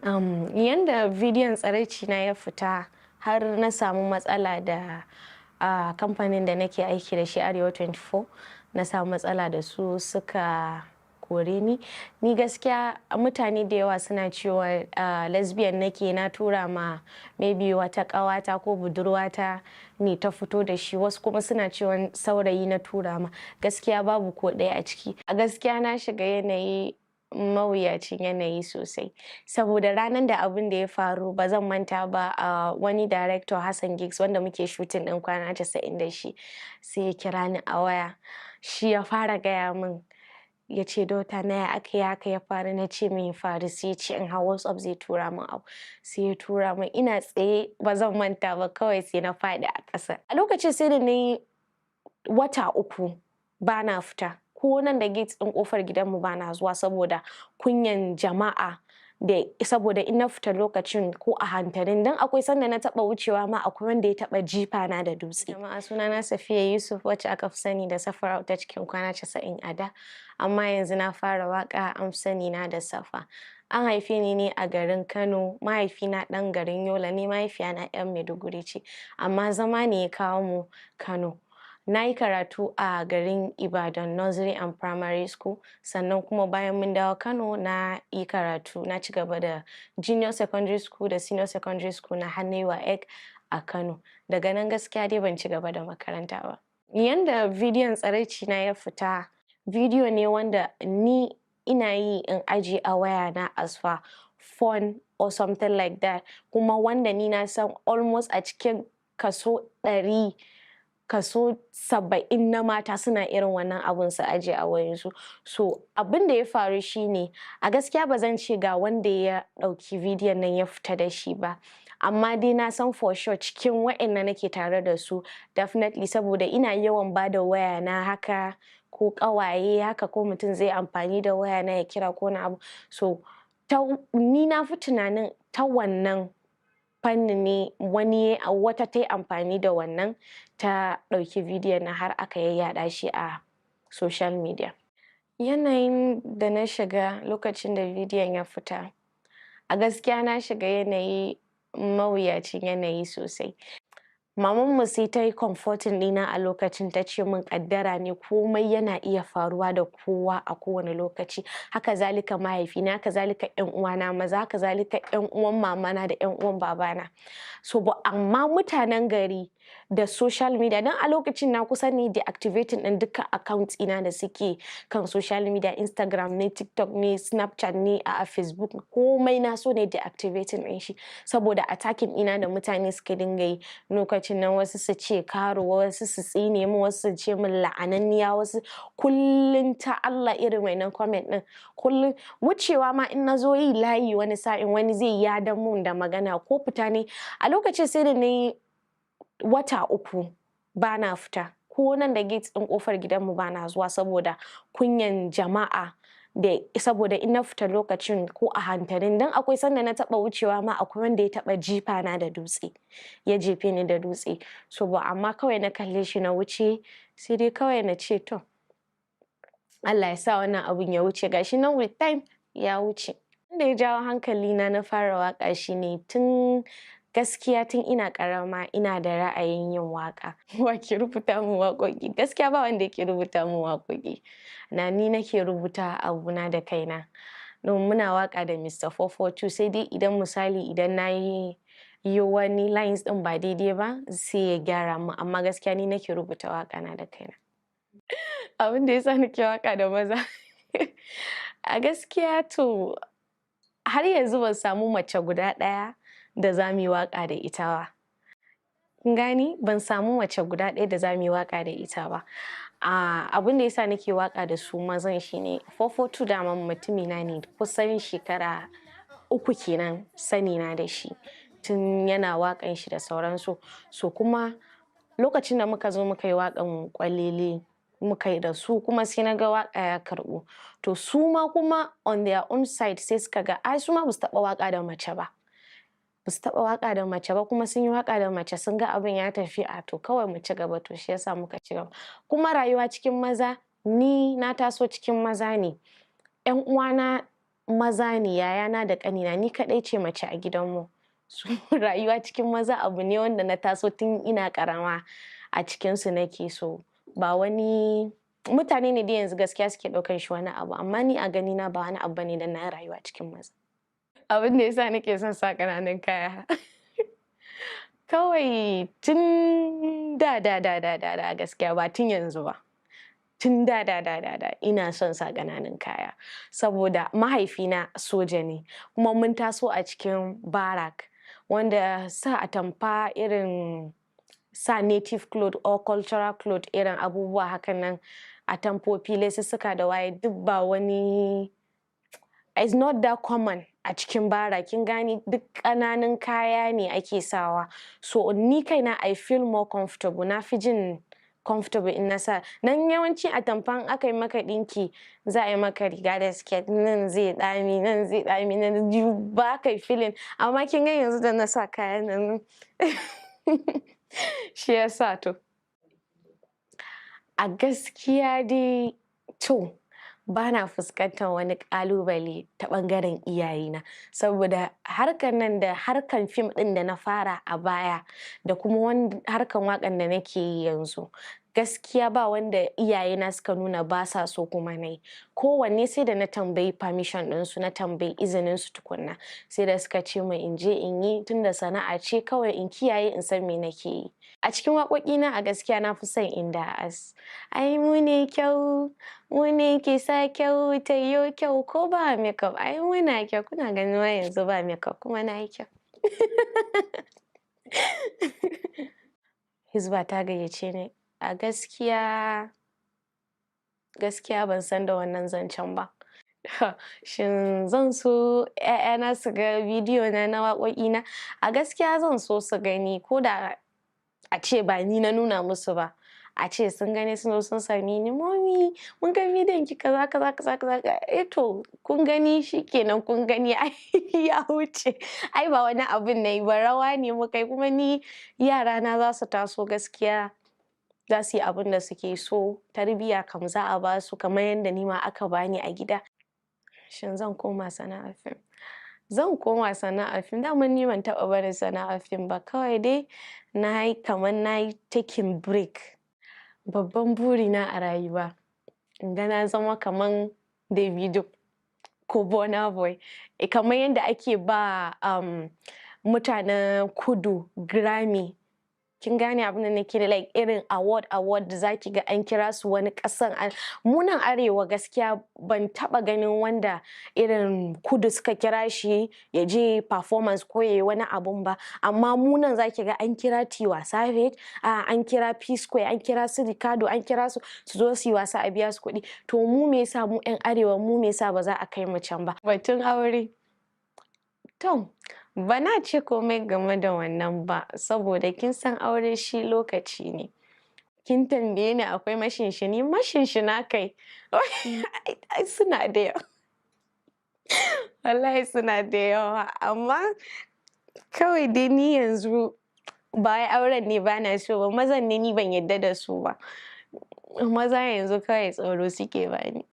Yanda bidiyon tsiraici na ya fita har na samu matsala da kamfanin da nake aiki da shi, Arewa 24, na samu matsala da su, suka kore ni. Ni gaskiya mutane da yawa suna cewa lesbian nake, na tura ma maybe wata ƙawata ko budurwata ne ta fito da shi, wasu kuma suna cewa saurayi na tura ma. Gaskiya babu ko ɗaya a ciki. A gaskiya na shiga yanayi, mawuyacin yanayi sosai, saboda ranar da abin da ya faru, ba zan manta ba, a wani director, Hassan Giggs, wanda muke shooting ɗin Kwana 90 da shi, sai ya kira ni a waya. Shi ya fara gaya min, ya ce, "Daughter na, ya aka yi haka ya faru?" Na ce, "Me ya faru?" Sai ya ce in hau WhatsApp zai tura min abu. Sai ya tura min, ina tsaye, ba zan manta ba, kawai sai na faɗi a ƙasa. A lokacin sai da na yi wata 3 ba na fita, ko nan da gate ɗin ƙofar gidanmu ba na zuwa, saboda kunyan jama'a, da saboda in na fita lokacin ko a hantarin dan akwai sanda na taɓa wucewa ma, akwai wanda ya taɓa jifa na da dutse. Jama'a, sunana Safiya Yusuf, wacce aka fi sani da Safara'u ta cikin Kwana 90 a da, amma yanzu na fara waƙa, an fi sani na da Safa. An haife ni ne a garin Kano, mahaifina ɗan garin Yola ne, mahaifiyana 'yan Maiduguri ce, amma zama ne ya kawo mu Kano. Na yi karatu a garin Ibadan, Nursery and Primary School, sannan kuma bayan mun dawo Kano na yi karatu, na ci gaba da Junior Secondary School da Senior Secondary School na har na yi WAEC a Kano. Daga nan gaskiya dai ban ci gaba da makaranta ba. Yanda bidiyon tsiraici na ya fita, bidiyo ne wanda ni ina yi in ajiye a waya na as for fun or something like that, kuma wanda ni na san almost a cikin kaso 100, kaso 70 na mata suna irin wannan abun, su ajiye a wayansu. So abin da ya faru shine, a gaskiya ba zan ce ga wanda ya ɗauki bidiyon nan ya fita da shi ba, amma dai na san for sure cikin wa'anda nake tare da su definitely, saboda ina yawan ba da waya na haka, ko ƙawaye haka, ko mutum zai amfani da waya na ya kira ko wani abu. So ta ni na fi tunanin ta wannan fannin ne wani, wata ta yi amfani da wannan ta ɗauki bidiyon nan har aka yayyaɗa shi a social media. Yanayin da na shiga lokacin da bidiyon ya fita, a gaskiya na shiga yanayi, mawuyacin yanayi sosai. Mamanmu sai ta yi comforting ɗina a lokacin, ta ce min ƙaddara ne, komai yana iya faruwa da kowa a kowane lokaci. Haka zalika mahaifina, haka zalika ƴan uwana maza, haka zalika ƴan uwan mamana da ƴan uwan babana. So but amma mutanen gari da social media, don a lokacin na kusa ne deactivating ɗin duka account ina da suke kan social media, Instagram ne, TikTok ne, Snapchat ne, a Facebook, komai na so ne deactivating ɗin shi, saboda attacking ina da mutane suka dinga yi lokacin nan. Wasu su ce karuwa, wasu su tsine min, wasu su ce min la'ananniya, wasu kullum ta Allah irin wannan comment ɗin. Kullum wucewa ma in na zo yi layi, wani sa'in wani zai yadan mun da magana, ko fita ne. A lokacin sai da na yi wata 3 ba na fita, ko nan da gate ɗin ƙofar gidanmu ba na zuwa, saboda kunyan jama'a, da saboda in na fita lokacin ko a hantarin dan akwai sanda na taɓa wucewa ma, akwai wanda ya taɓa jifa na da dutse, ya jefe ni da dutse. So but amma kawai na kalle shi na wuce, sai dai kawai na ce, "To, Allah ya sa wannan abun ya wuce." Gashi nan with time ya wuce. Wanda ya jawo hankali na na fara waƙa shine tun gaskiya tun ina ƙarama ina da ra'ayin yin waƙa. Wa ke rubuta min waƙoƙi? Gaskiya ba wanda yake rubuta min waƙoƙi. Na ni nake rubuta abuna da kaina. Don muna waƙa da Mr. 442, sai dai idan misali idan na yi wani lines ɗin ba daidai ba, sai ya gyara min, amma gaskiya ni nake rubuta waƙa na da kaina. Abin da ya sa nake waƙa da maza, a gaskiya to har yanzu ban samu mace guda ɗaya da za mu yi waƙa da ita ba. Kun gane? Ban samu mace guda ɗaya da za mu yi waƙa da ita ba. Abin da ya sa nake waƙa da su mazan shine 442 daman mutumina ne, kusan shekara 3 kenan sani na da shi, tun yana waƙan shi da sauransu. So kuma lokacin da muka zo muka yi waƙan Ƙwalele muka yi da su, kuma sai na ga waƙa ya karɓu. To su ma kuma on their own side sai suka ga ai su ma ba su taɓa waƙa da mace ba. Ba su taɓa waƙa da mace ba, kuma sun yi waƙa da mace sun ga abin ya tafi, a to kawai mu ci gaba. To shi ya sa muka ci gaba. Kuma rayuwa cikin maza, ni na taso cikin maza ne. 'Yan uwana Maza ne yayana da ƙanina, ni kaɗai ce mace a gidanmu. So rayuwa cikin maza abu ne wanda na taso tun ina ƙarama a cikinsu nake, so ba wani mutane ne dai yanzu gaskiya suke ɗaukan shi wani abu, amma ni a ganina ba wani abu bane dan na rayuwa cikin maza. Abin da yasa nake son sa ƙananan kaya, kawai tun da da da da da da, gaskiya ba tun yanzu ba. Tun da da da da da ina son sa ƙananan kaya saboda mahaifina soja ne, kuma mun taso a cikin barrack, wanda sa atamfa, irin sa native cloth or cultural cloth, irin abubuwa hakan nan, atamfofi, lesussuka da waye, duk ba wani, it's not that common a cikin barrack, kin gane? Duk ƙananun kaya ne ake sawa. So ni kaina I feel more comfortable, na fi jin comfortable in na sa. Nan yawanci atamfa in aka yi maka ɗinki, za a yi maka riga da skirt, nan zai ɗame, nan zai ɗame, nan ba ka feeling. Amma kin ga yanzu da na sa kayan nan, shi yasa. To, a gaskiya dai, to, bana fuskantar wani ƙalubale ta ɓangaren iyayena, saboda harkar nan da harkar fim ɗin da na fara a baya da kuma harkar waƙan da nake yi yanzu, gaskiya ba wanda iyayena suka nuna ba sa so kuma na yi. Kowanne sai da na tambayi permission ɗinsu, na tambayi izinin su tukunna, sai da suka ce min in je in yi, tunda sana'a ce, kawai in kiyaye, in san me nake yi. A cikin waƙoƙina, a gaskiya na fi son Inda As. Ai mu ne kyau, mu ne ke sa kyau tayo kyau ko ba makeup, ai muna kyau, kuna ganin ma yanzu ba makeup kuma na yi kyau. Hizba ta gayyace ni. A gaskiya, gaskiya ban san da wannan zancen ba. Shin zan so 'ya'yana su ga bidiyo na na waƙoƙina? A gaskiya zan so su gani, ko da a ce ba ni na nuna musu ba. A ce sun gani, sun zo sun same ni, "Mommy, mun ga bidiyon ki kaza kaza kaza kaza." Eh to, kun gani, shikenan, kun gani, ai ya wuce. Ai ba wani abun nayi ba, rawa ne muka yi. Kuma ni yarana za su taso, gaskiya za su yi abun da suke so. Tarbiyya kam za a ba su kamar yadda ni ma aka bani a gida. Shin zan koma sana'ar fim? Zan koma sana'ar fim. Daman ni ban taɓa barin sana'ar fim ba, kawai dai na yi kamar na yi taking break. Babban burina a rayuwa, in ga na zama kaman Davido ko Burna Boy. Kamar yadda ake ba mutanen kudu Grammy. Kin gane abin da nake, like irin award award da zaki ga an kira su wani ƙasan. Mu nan arewa gaskiya ban taɓa ganin wanda irin kudu suka kira shi ya je performance ko yayi wani abun ba. Amma mu nan zaki ga an kira Tiwa Savage, an kira P Square, an kira su Ricardo, an kira su su zo su yi wasa, a biya su kuɗi. To mu me yasa, mu 'yan arewa, mu me yasa ba za a kai mu can ba? Batun aure. To, bana ce komai game da wannan ba, saboda kin san aure shi lokaci ne. Kin tambaye ni akwai mashinshini, mashinshina kai. Ai suna da yawa. Wallahi suna da yawa, amma kawai dai ni yanzu ba wai auren ne bana so ba, mazan ne ni ban yarda da su ba. Maza yanzu kawai tsoro suke bani.